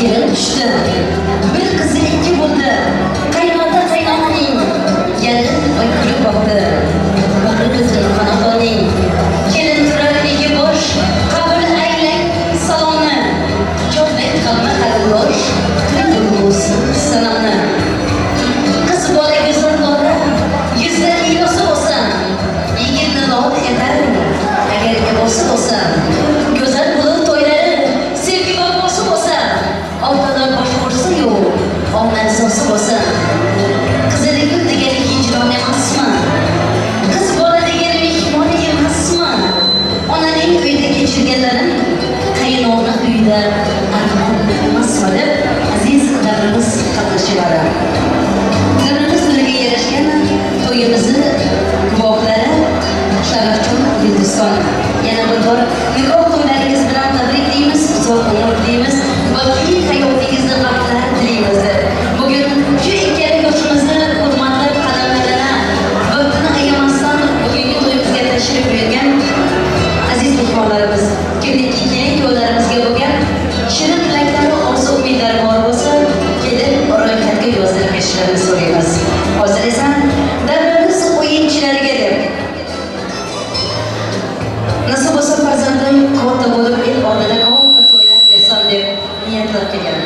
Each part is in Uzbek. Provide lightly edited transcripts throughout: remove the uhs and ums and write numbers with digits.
Kelin tushdi. Bir qizi ikki bo'ldi. Qaynota qaynonaning yalin va kulib boqdi. Bag'ri butun xonadonning. Kelin turar egi bosh, qabul aylang salomni. Chorlik hamma qarindosh, to'y bo'lsin sanamni. Qiz bola go'zal lola, yuzda iylosi bo'lsin. Yigitni lol etar, agar ibosi bo'lsa. Go'zal bo'lur to'ylari, sevgi vafosi bo'lsa. Otalar bosh qo'shsa-yu, ona rizosi bo'lsa. Qizili gul degani hijron emasmi? Qiz bola degani mehmon emasmi? Onaning uyida kechirganlarim qaynona uyida armon emasmi deb aziz davramiz qatnashchilari. Davramiz to'yiga yarashgan to'yimizni guvohlari Sharafjon Yulduzxon. Yana bir bor nikoh to'ylaringiz bilan tabriklaymiz, uzoq umr tilaymiz va keng hayotingizda baxtlar tilaymiz. Bugun shu ikkala yoshimizni hurmatlab qadamlarini vaqtini ayamasdan bugungi to'yimizga tashrif buyurgan aziz mehmonlarimiz, kimniki kelin kuyovlarimizga bo'lgan shirin tilaklari, orzu umidlari bor bo'lsa, kelib ro'yxatga yozdirib berishlarini so'raymiz. Hozir esa davramiz o'yinchilariga deb nasib bo'lsa farzandim katta bo'lib el oldida katta to'ylar bersam deb niyatlab kelgan.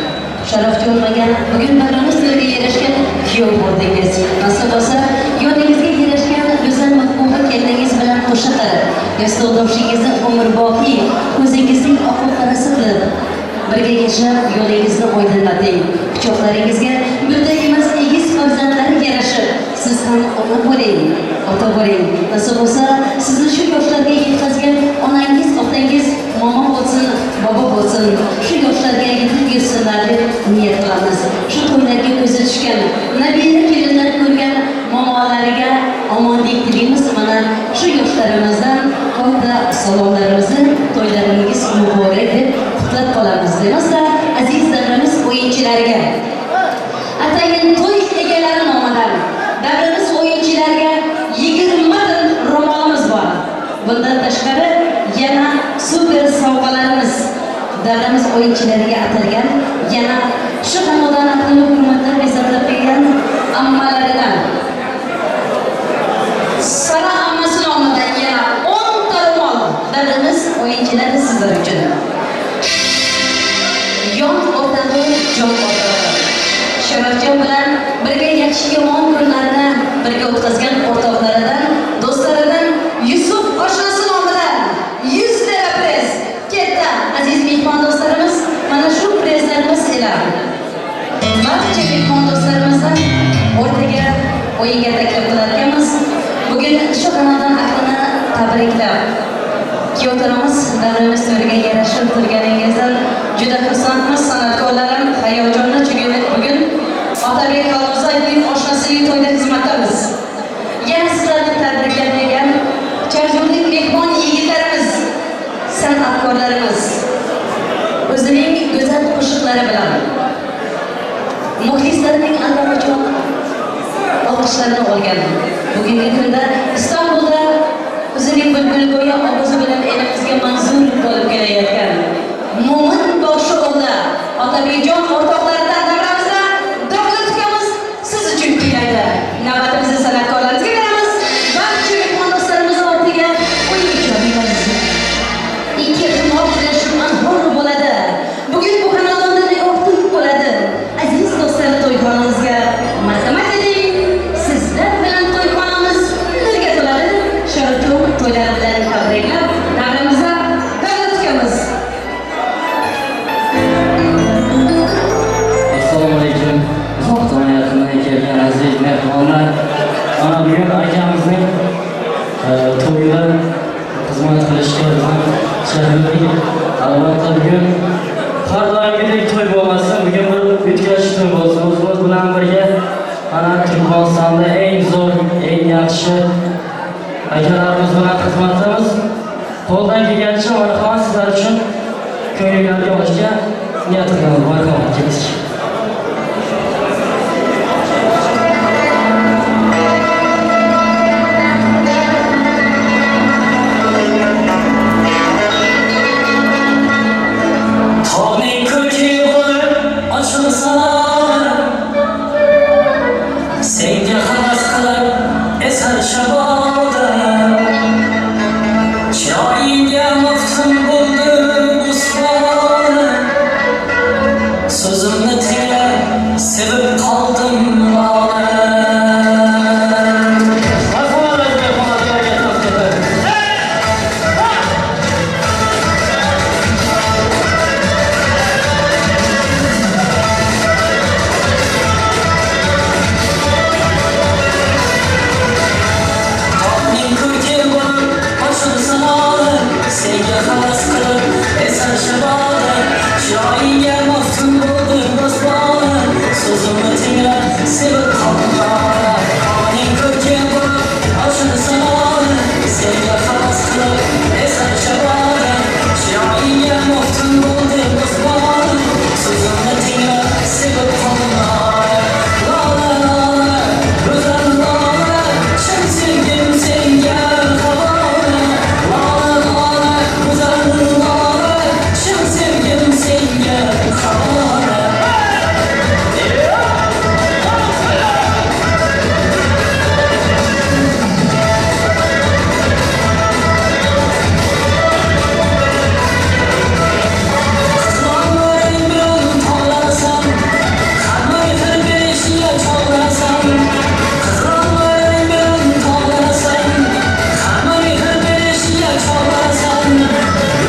Sharafjon magan bugun davramiz to'yiga yarashgan kuyov bo'ldingiz. Nasib bo'lsa yoningizga yarashgan go'zal mahbuba keliningiz bilan qo'sha qilib, yostiqdoshingizni umrboqiy o'zingizning oqu qorasi qilib birga yashab yo'lingizni oydinlating. Quchoqlaringizga bitta emas egiz farzandlar yarashib, siz ham ona bo'ling, ota bo'ling. Nasib bo'lsa sizni shu yoshlarga yetkazgan onangiz, otangiz momo bo'lsin, bobo bo'lsin, shu yoshlarga yetib yursinlar deb niyat qilamiz. Shu to'ylarga ko'zi tushgan, nabira kelinlar ko'rgan momolariga omonlik tilaymiz. Mana shu yoshlarimizdan katta salomlarimizni to'ylaringiz muborak deb qutlab qolamiz. Demasa aziz davramiz o'yinchilariga atayin to'y egalari nomidan davramiz o'yinchilariga 20 ta ro'molimiz bor. Bundan tashqari yana super sovg'alarimiz davramiz o'yinchilariga atalgan, yana shu xonadon ahlini hurmatlab e'zozlab kelgan ammalaridan Sara ammasi nomidan yana 10 ta ro'mol davramiz o'yinchilari sizlar uchun. Yon o'rtog'i, jon o'rtog'i. Sharafjon bilan birga yaxshi yomon kunlarni birga o'tkazgan o'rtoqlaridan, do'stlaridan Yusuf oshnasi nomidan 100 lira prez ketdi. Aziz mehmon do'stlarimiz, mana shu prezlarimiz ila barcha mehmon do'stlarimizni o'rtaga o'yinga taklif qilar ekanmiz. Bugun shu xonadon ahlini tabriklab kuyovlarimiz davramiz to'riga yarashib turganingizdan juda xursandmiz. San'atkorlarim hayajonli, chunki bugun Otabek Xolmurzoyevning oshnasining to'yida xizmatdamiz. Yana sizlarni tabriklab kelgan Charjurlik mehmon yigitlarimiz, san'atkorlarimiz o'zining go'zal qo'shiqlari bilan muxlislarining allaqachon olqishlarini olgan. Bugungi kunda Istanbulda o'zining bulbulgo'ya ovozi bilan elimizga manzur bo'lib kelayotgan Mo'min boshi o'g'li Otabekjon o'rtoqlaridan davramizda Davlat ukamiz siz uchun kuylaydi. Navbatimizni san'atkorlarimizga beramiz. Barcha mehmon do'stlarimizni ortiga o'yinga chorlaymiz. Ikki irmoq birlashib anhor bo'ladi. Bugun bu xonadonda nikoh to'y bo'ladi. Aziz do'stlar, to'yxonamizga marhamat eding. Sizlar bilan to'yxonamiz nurga to'ladi. Sharafjon to'ylari bilan tabriklab, davramizda Davlat ukamiz. Assalomu alaykum. Uzoqdan yaqindan kelgan aziz mehmonlar. Mana bugun akamizning to'yida xizmat qilishga bizning sharafli. Albatta bugun har doimgidek to'y bo'lmasin, bugun bir o'tkazish to'y bo'lsin. O'zimiz bilan birga mana Turkmanistonda eng zo'r, eng yaxshi akalarimiz bilan xizmatdamiz. Qo'ldan kelgancha marhamat sizlar uchun ko'ngillarga olishga niyat qilaman. Marhamat, ketdik. Tog'ning ko'ki bo'lib bo'ldi bo'ston. So'zimni tingla, sevib qoldim lola. Marhamat, aziz mehmonlar, ularga. Tog'ning ko'rki bo'lib ochilsa lola, senga havas qilib esar shamoli. Chiroyingga maftun bo'ldi bo'zbola, so'zimni tingla, sevib qoldim lola. Tog'ning ko'rki bo'lib ochilsa lola, senga havas qilib esar shamoli. Chiroyingga maftun bo'ldi bo'zbola, so'zimni tingla, sevib qoldim lola. Lola, lola, go'zal lola, chin sevgim senga havola. Lola, lola, go'zal lola, chin sevgim senga havola. Qizg'onlaring bilan tog'lanasan, hamma mehr berishga chog'lanasan. Qizg'onlaring bilan tog'lanasan, hamma mehr berishga chog'lanasan.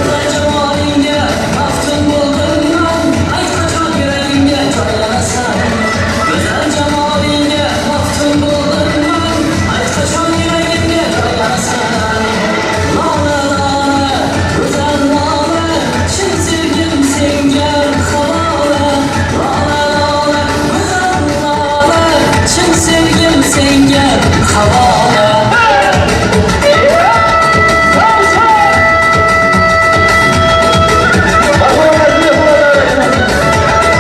Go'zal jamolingga maftun bo'ldim man, ayt, qachon yuragimga joylanasan? Go'zal jamolingga maftun bo'ldim man, ayt, qachon yuragimga joylanasan? Lola, lola, go'zal lola, chin sevgim senga havola. Lola, lola, go'zal lola, chin sevgim senga havola. Marhamat, aziz mehmonlar.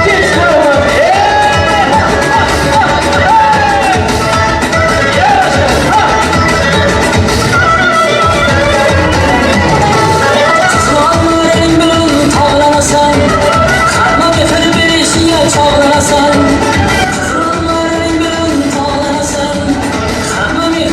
Kech marhamat. Qizg'onlaring bilan tog'lanasan, hamma mehr berishga chog'lanasan. Qizg'onlaring bilan tog'lanasan, hamma mehr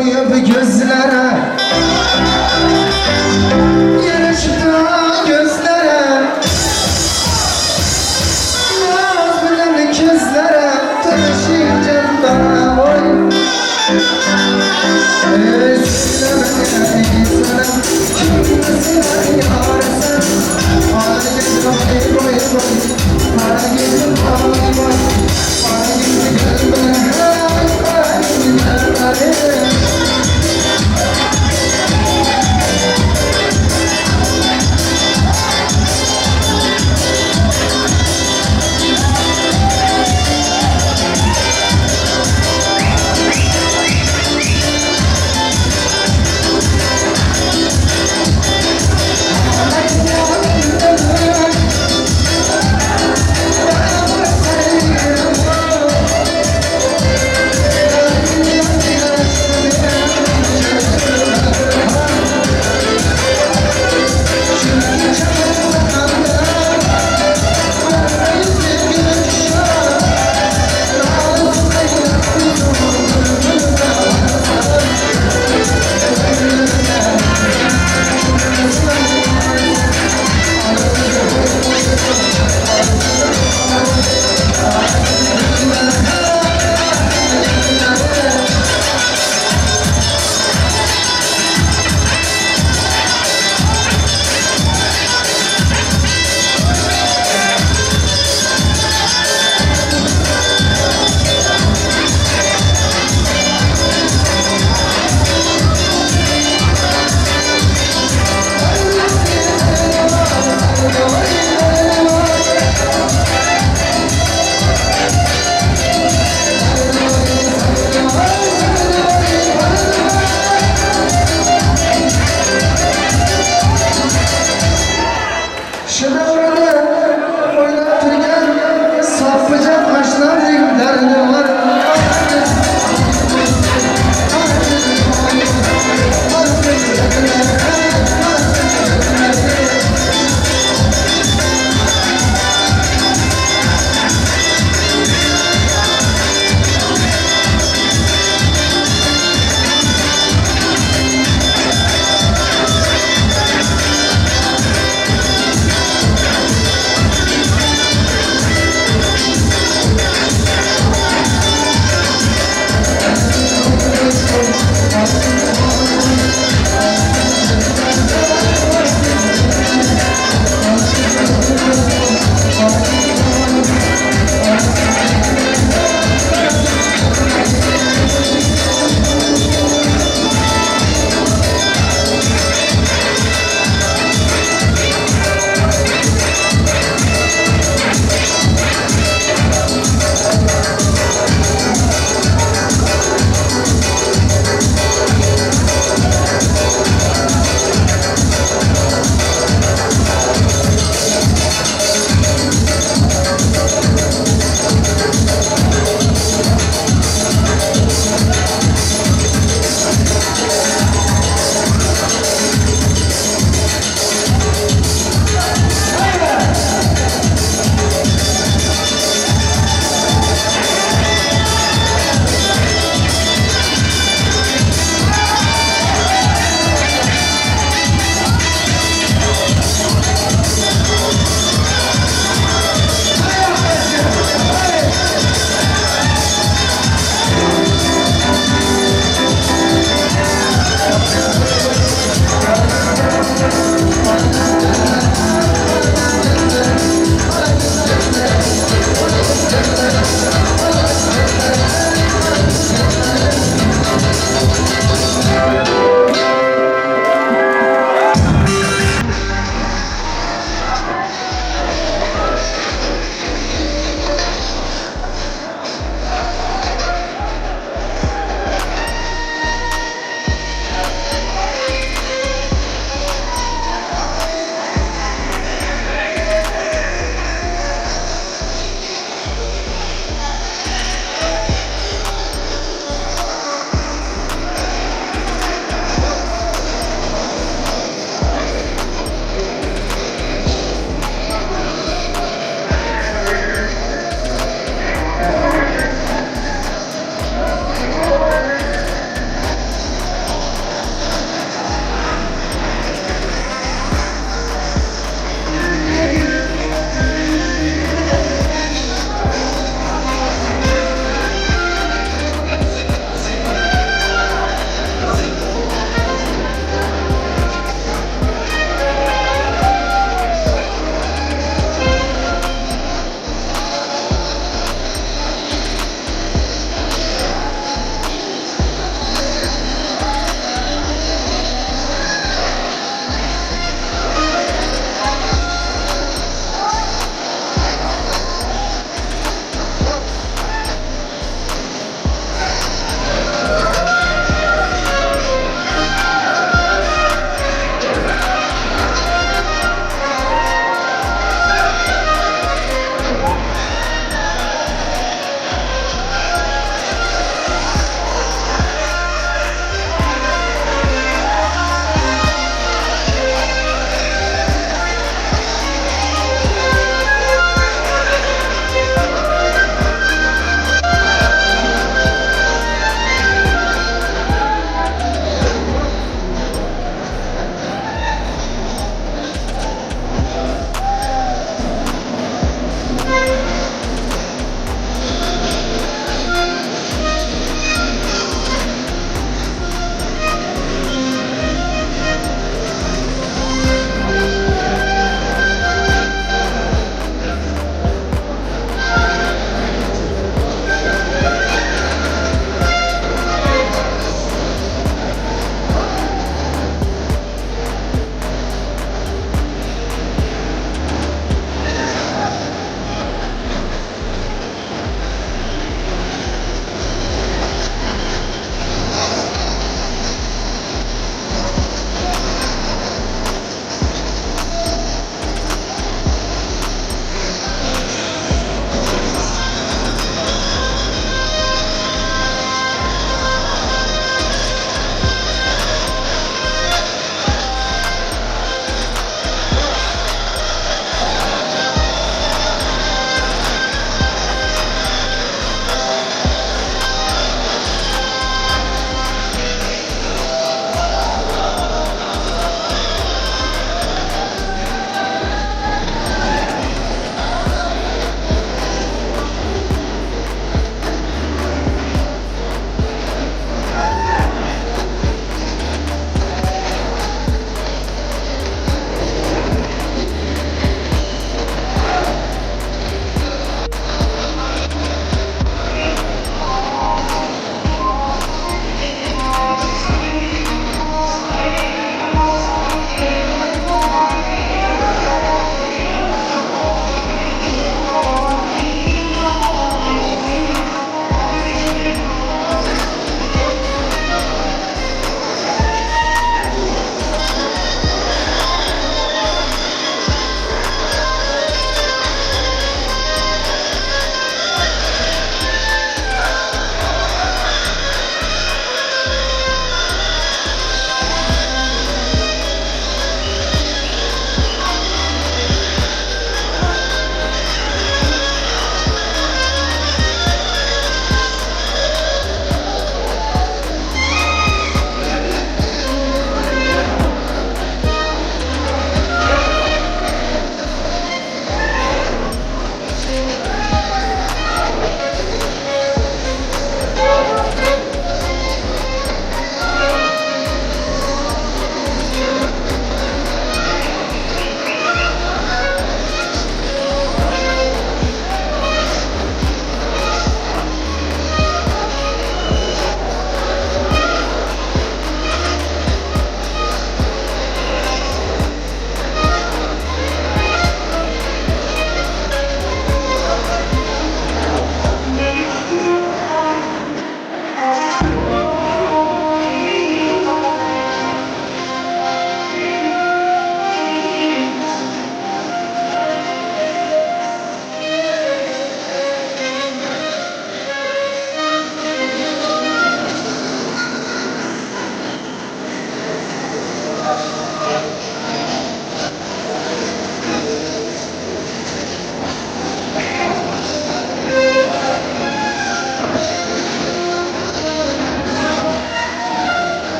Qo'yib ko'zlara, yarashdi ko'zlara, noz bilan ko'zlara tanishinganda voy. Ey, sana, kimni sevar yorasan? Voy voy voy, voy voy, voy.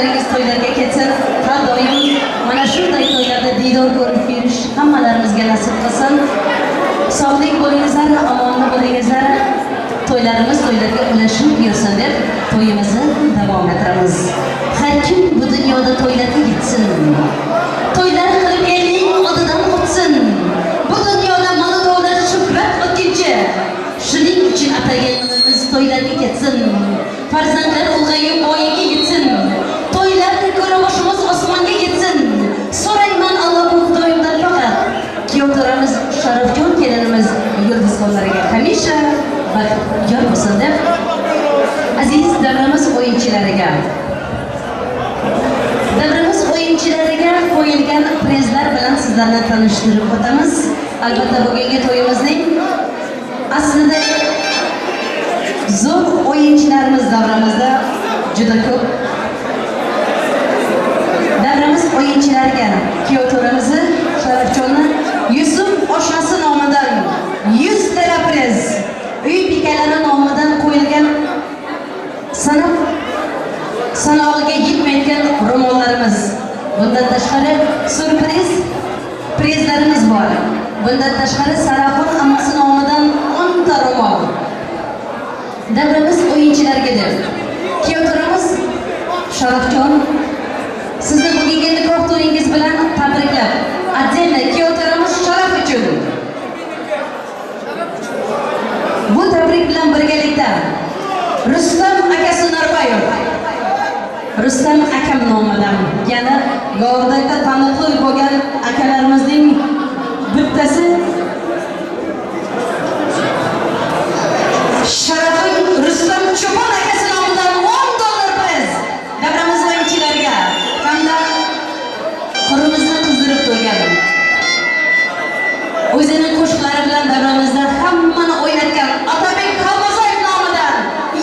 To'ylaringiz to'ylarga ketsin. Har doim mana shunday to'ylarda diydor ko'rib yurish hammalarimizga nasib qilsin. Sog'lik bo'lingizlar, omonli bo'lingizlar. To'ylarimiz to'ylarga ulashib yursin deb to'yimizni davom ettiramiz. Har kim bu dunyoda to'ylarga yetsin. To'ylar qilib elning odidan o'tsin. Bu dunyoda mol davlat shuhrat o'tkinchi. Shuning uchun ataganimiz to'ylarga ketsin. Farzandlar ulg'ayib voyaga yetsin. To'ylarni ko'ra boshimiz osmonga yetsin. So'rayman Alloh Xudoyimdan faqat. Kuyovtoramiz Sharafjon kelinimiz Yulduzxonlarga hamisha baxt yor bo'lsin deb aziz davramiz o'yinchilariga qo'yilgan prizlar bilan sizlarni tanishtirib o'tamiz. Albatta bugungi to'yimizning aslida zo'r o'yinchilarimiz davramizda juda ko'p. Davramiz o'yinchilariga kuyovtoramizni Sharafjonni Yusuf oshnasi nomidan 100 lira priz, uy bekalari nomidan qo'yilgan sanog'iga yetmayotgan ro'mollarimiz. Bundan tashqari surpriz prizlarimiz bor. Bundan tashqari Saraxon ammasi nomidan 10 ta ro'mol. Davramiz o'yinchilarga deb. Kuyovtoramiz Sharafjon, sizni bugungi nikoh to'yingiz bilan tabriklab, отдельно kuyovtoramiz Sharaf uchun bu tabrik bilan birgalikda Rustam akasi Norboyev, Rustam akam nomidan, yana Gordakda taniqli bo'lgan akalarimizning bittasi Sharafim Rustam Cho'pon akasi nomidan $10 priz davramiz o'yinchilariga hamda qurimizni qizdirib qo'ygan o'zining qo'shiqlari bilan davramizda hammani o'ynatgan Otabek Xalmazoyev nomidan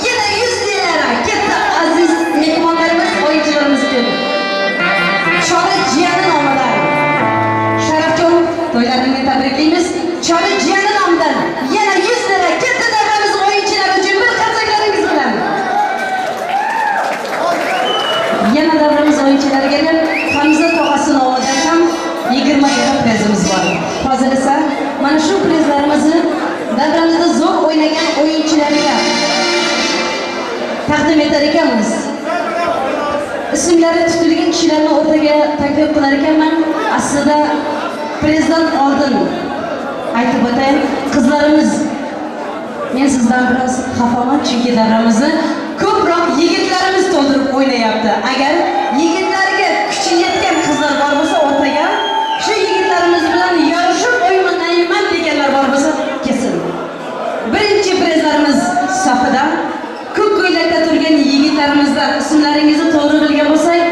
yana 100 lira ketdi aziz mehmonlarimiz, o'yinchilarimiz uchun. Chori jiyani nomidan Sharafjon, to'ylaringni tabriklaymiz. Chori jiyani nomidan yana 100 lira ketdi davramiz o'yinchilari uchun bir qarsaklaringiz bilan. Yana davramiz o'yinchilariga deb Hamza tog'asi nomidan ham 20 lira prizimiz bor. Hozir esa mana shu prizlarimizni davramizda zo'r o'ynagan o'yinchilarga taqdim etar ekanmiz. Ismlari tutilgan kishilarni o'rtaga taklif qilar ekanman. Aslida prizdan oldin aytib o'tayin, qizlarimiz, men sizdan biroz xafaman, chunki davramizni ko'proq yigitlarimiz to'ldirib o'ynayapti. Agar yigitlarga kuchi yetgan qizlar bor bo'lsa o'rtaga, shu yigitlarimiz bilan yarishib o'ynayman deganlar bor bo'lsa kelsin. Birinchi prizlarimiz safida ko'k ko'ylakda turgan yigitlarimizdan ismlaringizni to'g'ri bilgan bo'lsak,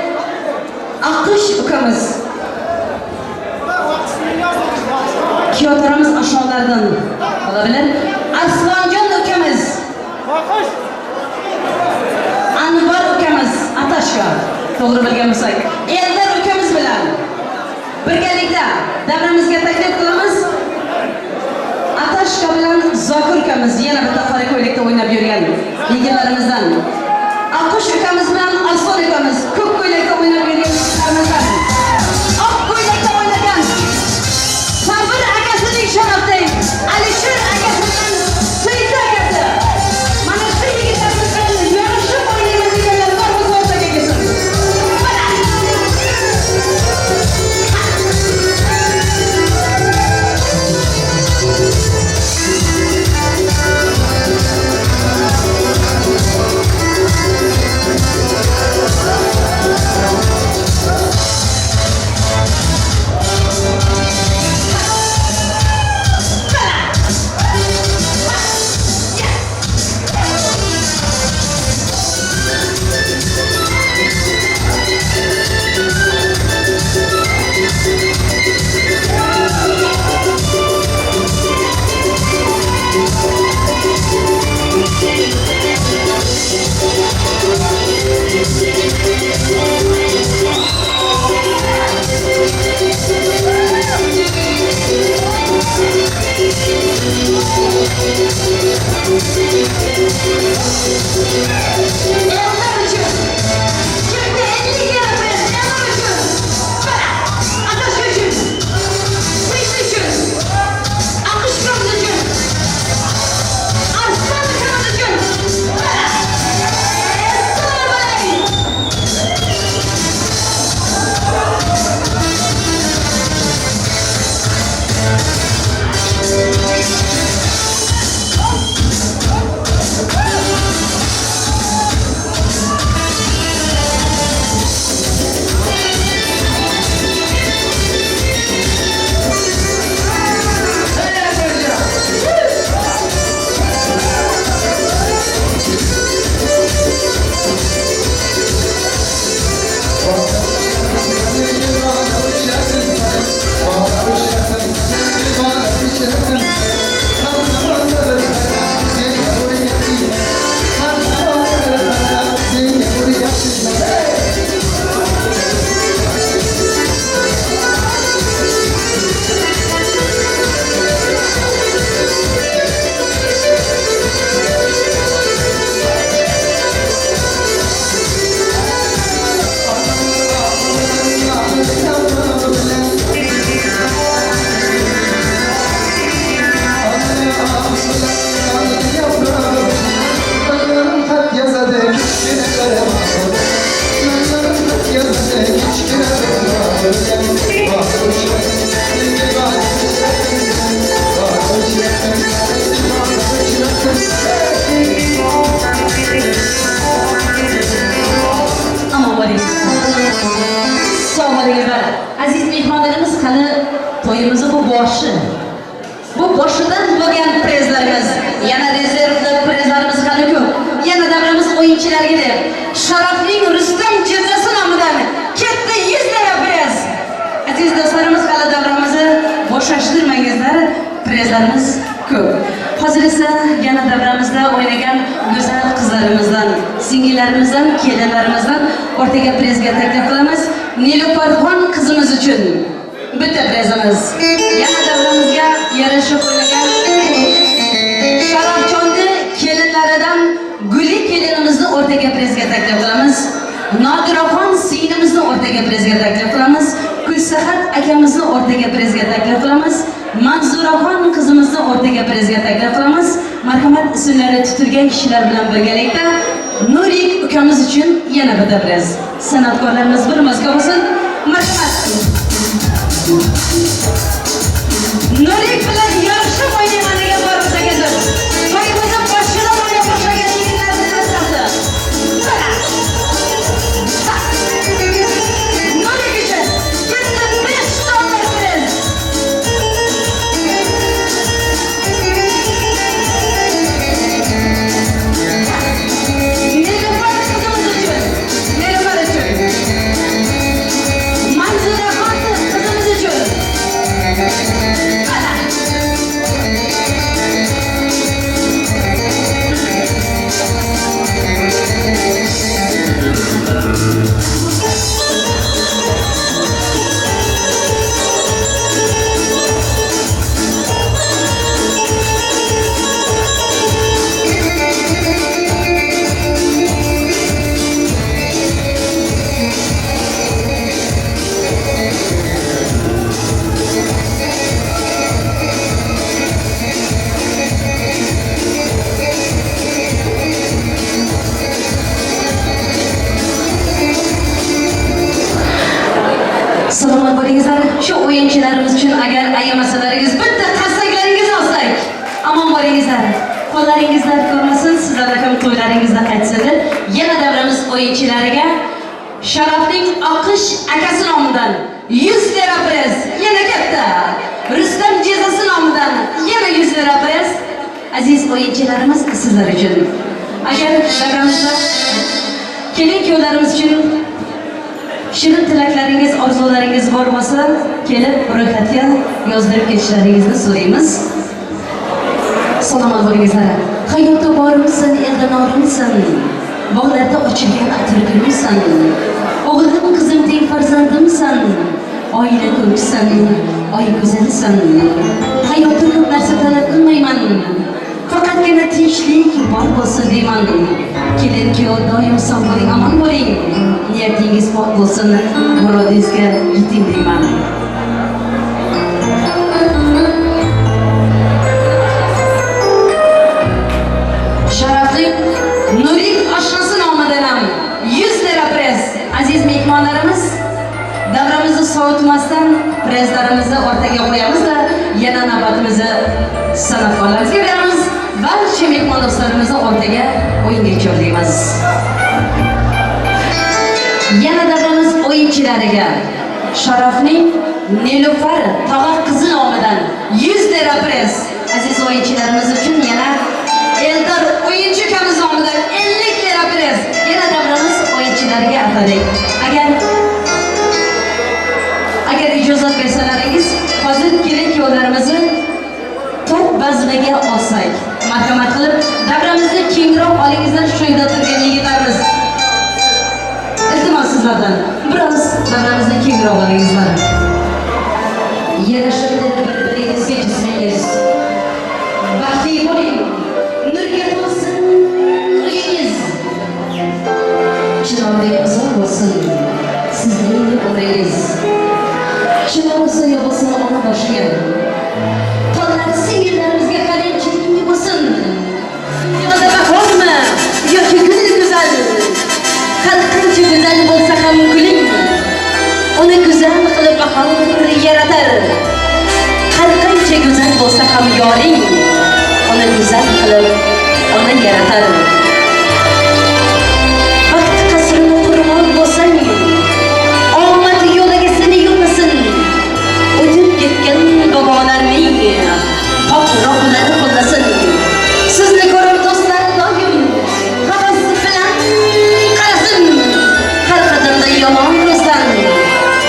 Aqish ukamiz, kuyovtoramiz Ashonlardan olabilir, Arslonjon ukamiz, Anvar ukamiz, Atashka, to'g'ri bilgan bo'lsak, Eldar ukamiz bilan birgalikda davramizga taklif qilamiz. Atashka bilan Zokir ukamiz yana bitta qora ko'ylakda o'ynab yurgan yigitlarimizdan. Aqish ukamiz bilan Arslon ukamiz ko'k ko'ylakda o'ynab yurgan yigitlarimizdan. Oq ko'ylakda o'ynagan Sabir akasining sharafiga Alisher akasi bilan Seyit akasi. Mana shu yigitlarimiz bilan yarashib o'ynaymiz deganlar bor bo'lsa o'rtaga kelsin. Mana. Eldar uchun kimda 50 Prezlarimiz ko'p. Hozir esa yana davramizda o'ynagan go'zal qizlarimizdan, singillarimizdan, kelinlarimizdan o'rtaga prezga taklif qilamiz. Nilufarxon qizimiz uchun bitta prezimiz. Yana davramizga yarashib o'ynagan Sharafjonni kelinlaridan Guli kelinimizni o'rtaga prezga taklif qilamiz. Nodiraxon singlimizni o'rtaga prezga taklif qilamiz. Gulsahat akamizni o'rtaga prezga taklif qilamiz. Manzuraxon qizimizni o'rtaga prezga taklif qilamiz. Marhamat, ismlari tutilgan kishilar bilan birgalikda Nurik ukamiz uchun yana bitta prez. San'atkorlarimiz bir mazga bo'lsin. Marhamat. Nurik bilan yarashib o'ynayman degan borimiz akadir. To'yimizni boshida o'ynab boshlagan yigitlarimiz maslahati. Nurik uchun bitta $5 prez. Nilufar qizimiz uchun, Nilufar uchun. Manzuraxon qizimiz uchun. Mana. Salomat bo'lingizlar. Shu o'yinchilarimiz uchun agar ayamasalaringiz bitta qarsaklaringizni olsak. Omon bo'lingizlar. Qo'llaringizlar ko'rmasin, sizlar ham to'ylaringizda qaytsin deb yana davramiz o'yinchilariga Sharafning Oqish akasi nomidan 100 lira prez yana katta. Rustam jezasi nomidan yana 100 lira prez. Aziz o'yinchilarimiz, sizlar uchun. Agar davramizda kelin kuyovlarimiz uchun shirin tilaklaringiz, orzularingiz bor bo'lsa, kelib ro'yxatga yozdirib ketishlaringizni so'raymiz. Salomat bo'lingizlar. Hayotda bormisan, elda norimsan, bog'larda ochilgan atirgulmisan, o'g'lim qizim teng farzandimsan, oila ko'rkisan, oy go'zalisan. Hayotda ko'p narsa talab qilmayman, faqatgina tinchlik bor bo'lsin deyman. Kelin kuyov doim sog' bo'ling, omon bo'ling, niyatingiz pok bo'lsin, murodingizga yeting deyman. Sharafli Nurik oshnasi nomidan ham 100 lira prez. Aziz mehmonlarimiz, davramizni sovutmasdan prezlarimizni o'rtaga qo'yamiz-da, yana navbatimizni san'atkorlarimizga beramiz. Barcha mehmon do'stlarimizni o'rtaga o'yinga chorlaymiz. Yana davramiz o'yinchilariga Sharafning Nilufar tog'a qizi nomidan 100 lira prez. Aziz o'yinchilarimiz uchun yana Eldor o'yinchi ukamiz nomidan 50 lira prez. Yana davramiz o'yinchilariga atadik. Agar ijozat bersalaringiz, hozir kelin kuyovlarimizni to'p bazmiga olsak. Marhamat qilib davramizni kengroq olingizlar, shu yerda turgan yigitlarimiz. Iltimos sizlardan, biroz davramizni kengroq olingizlar. Yarashibdi bir-biringizga jismingiz. Baxtli bo'ling. Nurga to'lsin uyingiz. Chinordek uzoq bo'lsin sizning umringiz. Chinor soya bo'lsin ona boshiga. Tollar singillarimizga qarang chiroyli bo'lsin. Dunyoda bahormi yoki gul go'zal? Har qancha go'zal bo'lsa ham guling, uni go'zal qilib bahor yaratar. Har qancha go'zal bo'lsa ham yoring, uni go'zal qilib ona yaratar. Vaqt qasrini qurmon bo'lsang, omad yo'liga seni yo'llasin. O'tib ketgan bobolarning pok ruhlari qo'llasin. Sizni ko'rib do'stlar doim havas bilan qarasin. Har qadamda yomon ko'zdan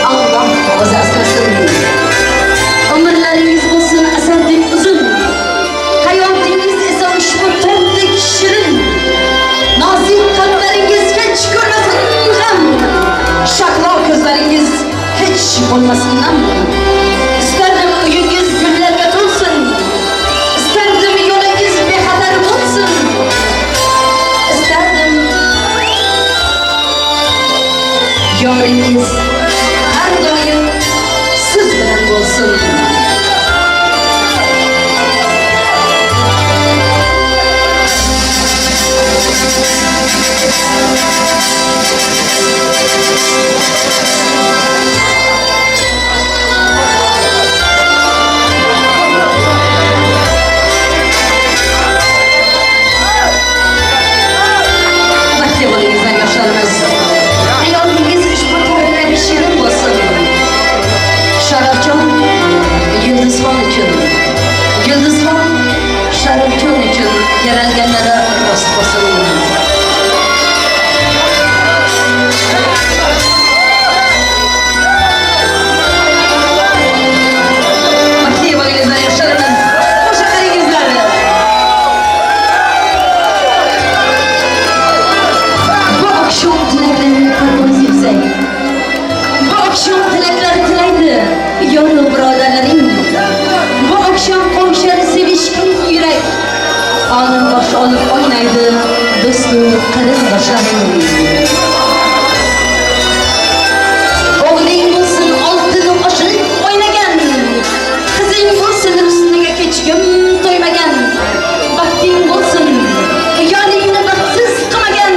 Alloh o'zi asrasin. Umrlaringiz bo'lsin asardek uzun. bo'lmasindan. Istardim uyingiz gullarga to'lsin. Istardim yo'lingiz bexatar bo'lsin. Istardim yoringiz har doim siz bilan bo'lsin. Baxtli bo'lingizlar yoshlarimiz. Hayotingiz ushbu to'ylar shirin bo'lsin. Sharafjon Yulduzxon uchun, Yulduzxon Sharafjon uchun yaralganlari rost bo'lsin. Baxtli bo'lingizlar yoshlarimiz. Qo'sha qarangizlar. Bu akşam tilaklari parvoz yuksak. Bu akşam tilaklari tilaydi yoru birodarlaring. Bu akşam qo'shar sevishgan yurak. Ona bosh olib o'ynaydi do'stu qarindoshlaring. O'g'ling bo'lsin oltin oshiq o'ynagan. Qizing bo'lsin husniga hech kim to'ymagan. Baxting bo'lsin yoningni baxtsiz qilmagan.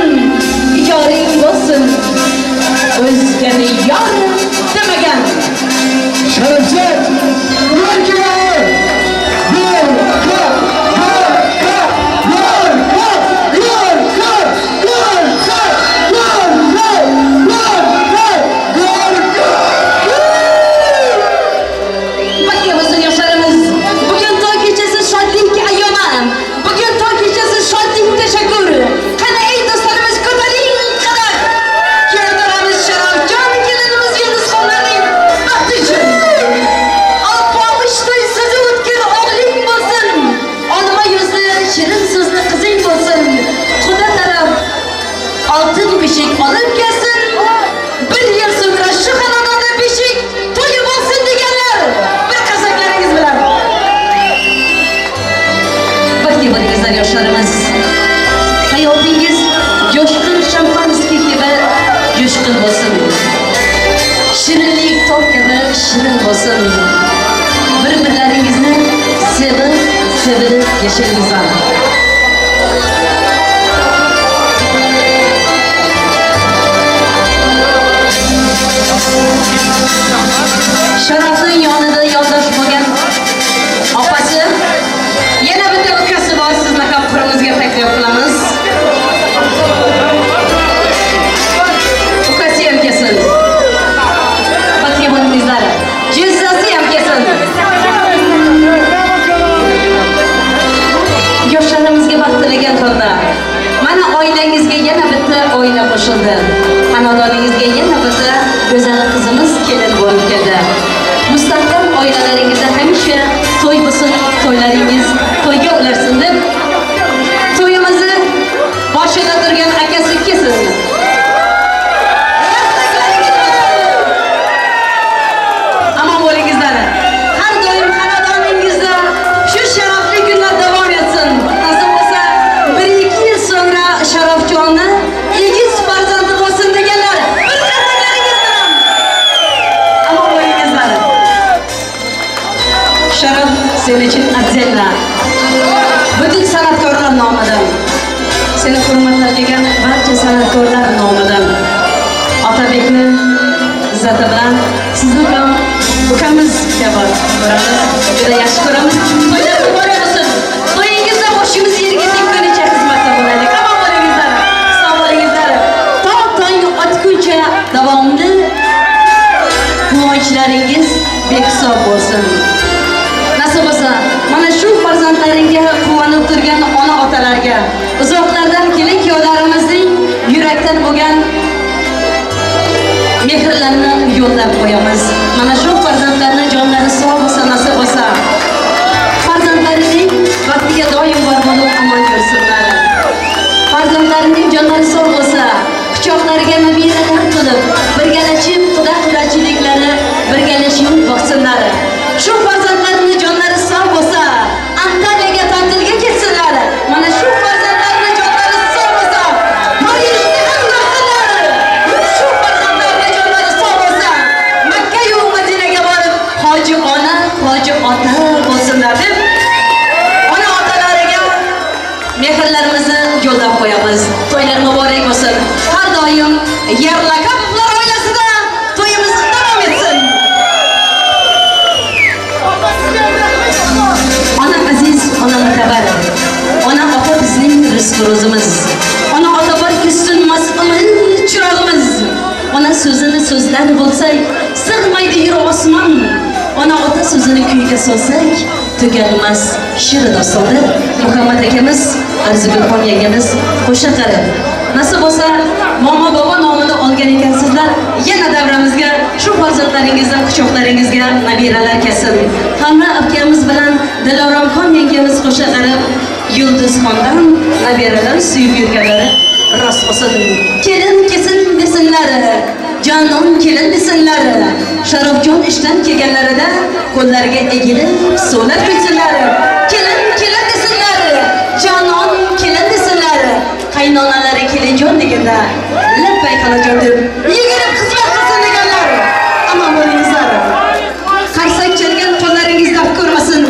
Yoring bo'lsin o'zgani yor demagan. Sharafjon, Yorka! Yorka! Yorka! Yorka! Yorka! Yorka! Yorka! Yorka! Yorka! Baxtli bo'lsin yoshlarimiz. Bugun to'y kechasi shodlik ayyomi. Bugun to'y kechasi shodlik tashakkur. Qani ey do'stlarimiz, ko'taring qadah. Keltiramiz Sharafjon kelinimiz Yulduzxonlarning baxti uchun. Alpomish to'y so'zi o'tkir o'g'ling bo'lsin. Olma yuzli shirin so'zli qizing bo'lsin. Xudo taraf oltin beshik olib kelsin. Bir yil so'ngra shu xonadonda beshik to'yi bo'lsin deganlar. Bir qarsaklaringiz bilan. Baxtli bo'lingizlar yoshlarimiz. Hayotingiz jo'shqin шампанский kabi jo'shqin bo'lsin. Shirinlik tog' kabi shirin bo'lsin. Bir-birlaringizni sevib, sevilib yashangizlar. Sharafning yonida yondosh bo'lgan opasi, yana bitta ukasi bor, sizni ham qurimizga taklif qilamiz. Ukasi ham kelsin. Baxtli bo'lingizlar. Jizzasi ham kelsin. Yoshlarimizga baxt tilagan holda mana oilangizga yana bitta oila qo'shildi. Xonadoningizga yana bitta go'zal qizimiz kelin bo'lib keldi. Mustahkam oilalaringizda hamisha to'y bo'lsin, to'ylaringiz to'yga ularsin deb to'yimizni boshida turgan akasi kelsin. Amon bo'lingizlar. Har doim xonadoningizda shu sharafli kunlar davom etsin. Nasib bo'lsa 1-2 yil so'ngra Sharafjonni egiz farzandi bo'lsin deganlar. Bir qarsaklaringiz bilan. Amon bo'lingizlar. Sharaf sen uchun отдельно. Butun san'atkorlar nomidan, seni hurmatlab kelgan barcha san'atkorlar nomidan Otabekni izzati bilan sizni ham ukamiz kabi ko'ramiz, juda yaxshi ko'ramiz. To'ylar muborak bo'lsin. To'yingizda boshimiz yerga tekkunicha xizmatda bo'laylik. Amon bo'lingizlar, sog' bo'lingizlar. To tong otguncha davomli quvonchlaringiz behisob bo'lsin. Nasib bo'lsa, mana shu farzandlaringga quvonib turgan ona otalarga, uzoqlardan kelin kuyovlarimizning yurakdan bo'lgan mehrlarni yo'llab qo'yamiz. Mana shu farzandlarning jonlari sog' bo'lsa, nasib bo'lsa, farzandlarining vaqtiga doim bor bo'lib omon yursinlar. Farzandlarining jonlari sog' bo'lsa, quchoqlariga nabiralar qilib, birgalashib quda qudachiliklari Birgalashib boqsinlar. Shu farzandlarini jonlari sog' bo'lsa, Antaliyaga ta'tilga ketsinlar. Mana shu farzandlarini jonlari sog' bo'lsa, Parijni ham ko'rsinlar. Shu farzandlarini jonlari sog' bo'lsa, Makka yu Madinaga borib, hoji ona, hoji ota bo'lsinlar deb ona otalariga mehrlarimizni yo'llab qo'yamiz. To'ylar muborak bo'lsin. Har doim Yerlakapovlar oilasida to'yimiz davom etsin. Ona aziz, ona mutabar. Ona ota bizning rizq ro'zimiz. Ona ota borki so'nmas umid chirog'imiz. Ona so'zini so'zlar bo'lsak, sig'maydi yer osmon. Ona ota so'zini kuyga solsak, tuganmas she'r dostoni. Muhammad akamiz, Arzigulxon yangamiz qo'sha qarab. Nasib bo'lsa, momo bobo nomini olgan ekansizlar, yana davramizga shu farzandlaringizdan quchoqlaringizga nabiralar kelsin. Hamma akamiz bilan Diloromxon yangamiz qo'sha qarab, Yulduzxondan nabiralar suyib yurganlari rost bo'lsin. Kelin kelsin desinlar, jonon kelin desinlar. Sharofjon ishdan kelganlarida qo'llariga egilib suvlar quysinlar. Kelin kelin desinlar, jonon kelin desinlar. Qaynonalari kelinjon deganda labbay xolajon deb yugurib xizmat qilsin deganlar. Omon bo'lingizlar. Qarsak chalgan qo'llaringiz daf ko'rmasin.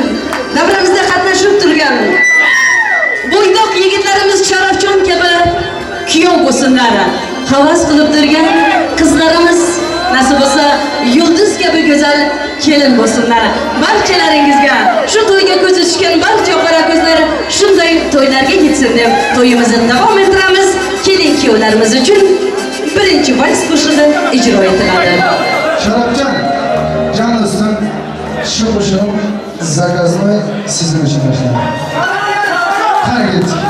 Davramizda qatnashib turgan bo'ydoq yigitlarimiz Sharafjon kabi kuyov bo'lsinlar. Havas qilib turgan qizlarimiz nasib bo'lsa yulduz kabi go'zal kelin bo'lsinlar. Barchalaringizga shu to'yga ko'zi tushgan barcha qora ko'zlar shunday to'ylarga yetsin deb to'yimizni davom ettiramiz. Kelin kuyovlarimiz uchun birinchi vals qo'shig'i ijro etiladi. Sharafjon, jon do'stim, shu qo'shig'im заказной sizin uchun boshlanadi. Qani ketdik.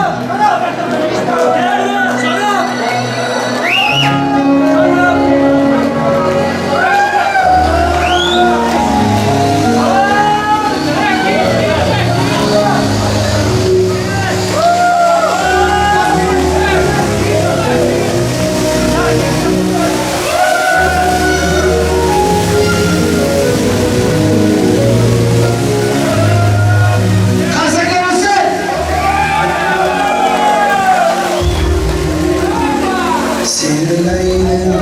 Qarsaklar bo'lsin. Seni Leylim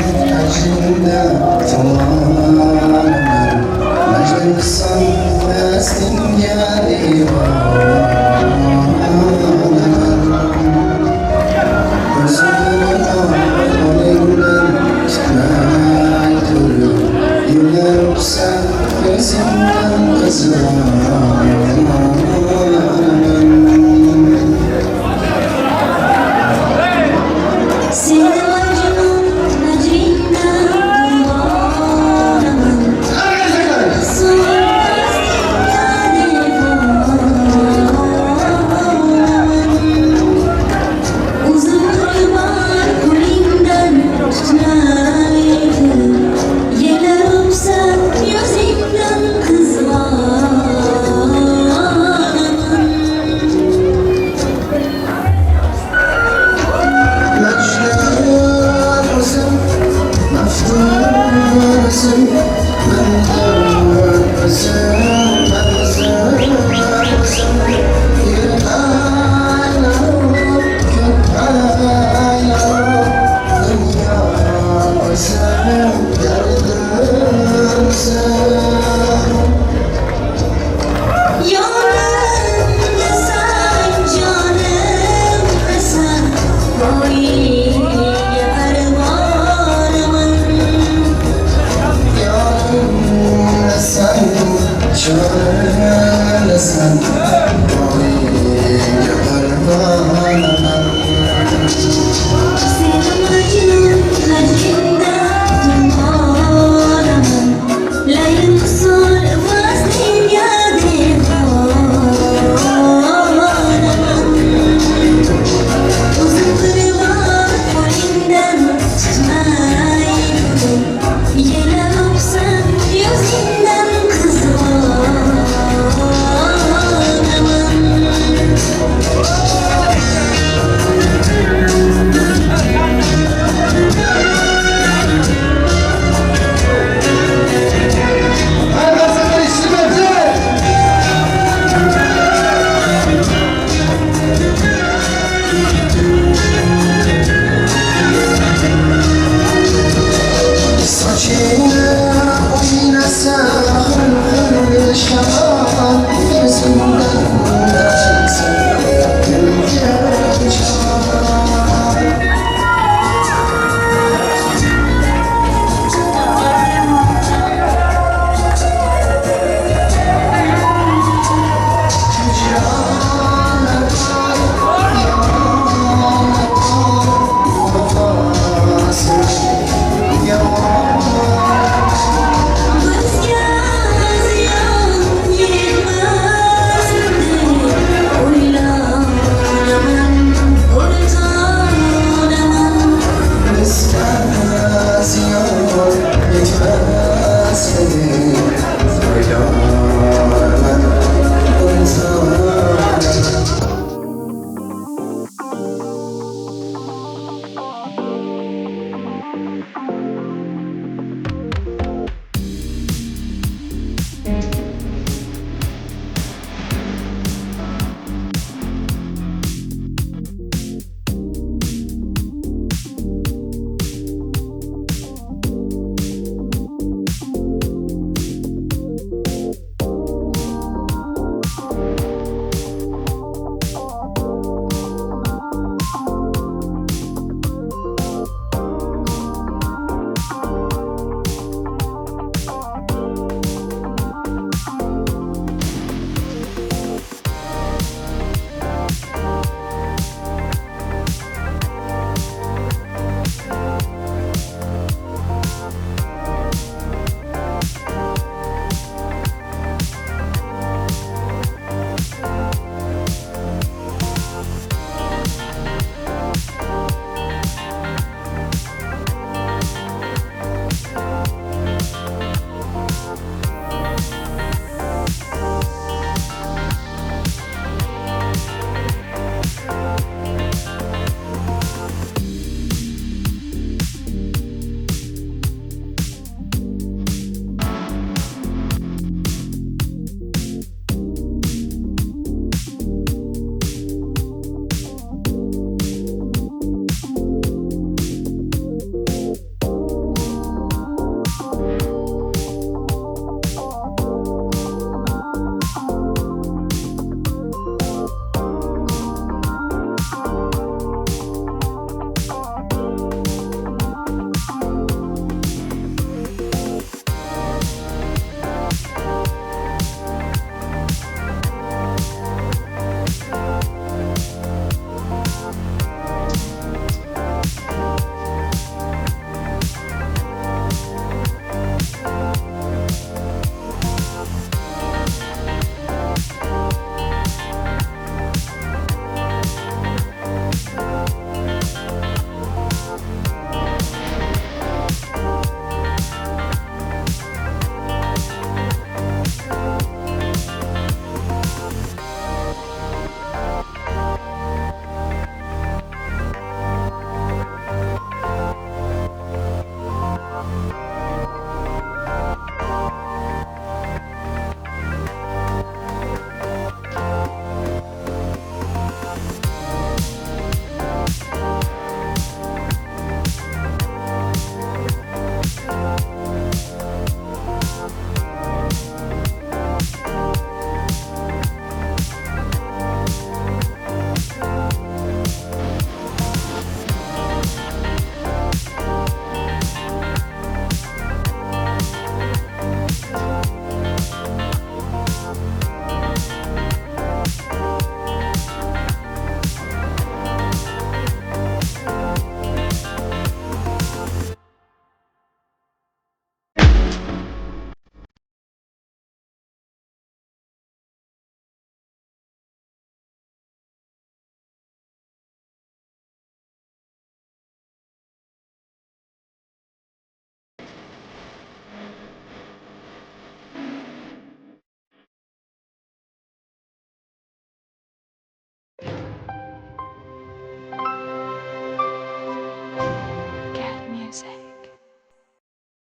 acında